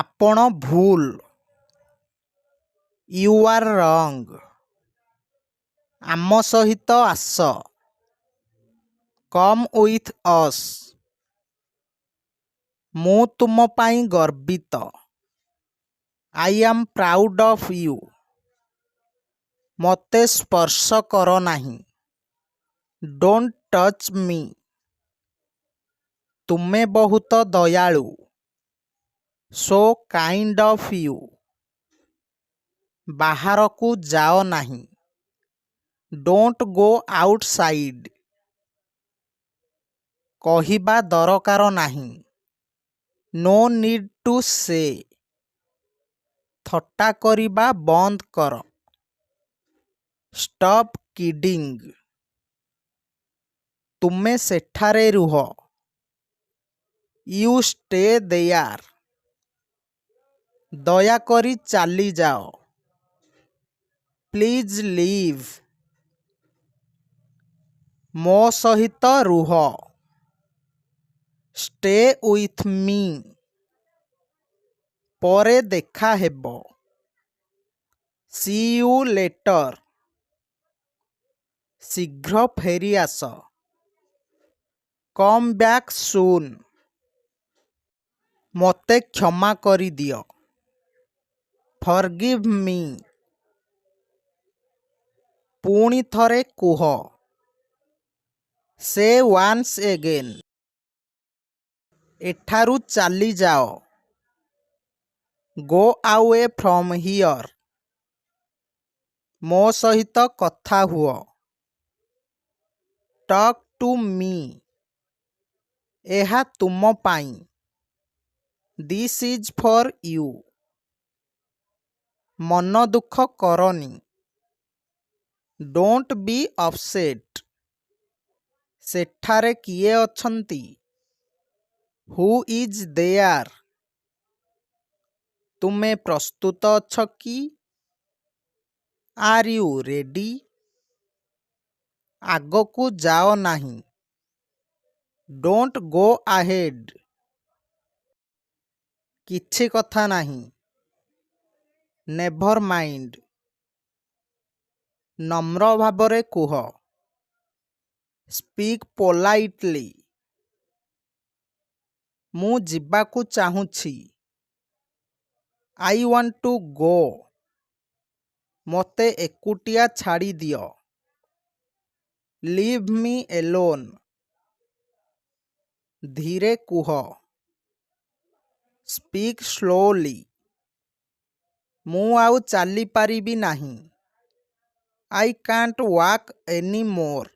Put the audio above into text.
ଆପଣ ଭୁଲ। You are wrong. ଆମ ସହିତ ଆସ। Come with us. ମୁଁ ତୁମ ପାଇଁ ଗର୍ବିତ। I am proud of you. ମୋତେ ସ୍ପର୍ଶ କର ନାହିଁ। Don't touch me. ତୁମେ ବହୁତ ଦୟାଳୁ। So kind of you. ବାହାରକୁ ଯାଅ ନାହିଁ। Don't go outside. କହିବା ଦରକାର ନାହିଁ। No need to say. ଥଟ୍ଟା କରିବା ବନ୍ଦ କର। Stop kidding. ତୁମେ ସେଠାରେ ରୁହ। You stay there. ଦୟାକରି ଚାଲିଯାଅ। Please leave. ମୋ ସହିତ ରୁହ। Stay with me. ପରେ ଦେଖା ହେବ। See you later. ଶୀଘ୍ର ଫେରିଆସ। Come back soon. ମୋତେ କ୍ଷମା କରିଦିଅ। Forgive me. ପୁଣି ଥରେ କୁହ। Say once again. ଏଠାରୁ ଚାଲିଯାଅ। Go away from here. ମୋ ସହିତ କଥା ହୁଅ। Talk to me. ଏହା ତୁମ ପାଇଁ। This is for you. ମନ ଦୁଃଖ କରନି। Don't be upset. ସେଠାରେ କିଏ ଅଛନ୍ତି? Who is there? ତୁମେ ପ୍ରସ୍ତୁତ ଅଛ କି? Are you ready? ଆଗକୁ ଯାଅ ନାହିଁ। Don't go ahead. କିଛି କଥା ନାହିଁ। Never mind. ନମ୍ର ଭାବରେ କୁହ। Speak politely. ମୁଁ ଯିବାକୁ ଚାହୁଁଛି। I want to go. ମୋତେ ଏକୁଟିଆ ଛାଡ଼ିଦିଅ। Leave me alone. ଧୀରେ କୁହ। Speak slowly. ମୁଁ ଆଉ ଚାଲିପାରିବି ନାହିଁ। I can't walk any more.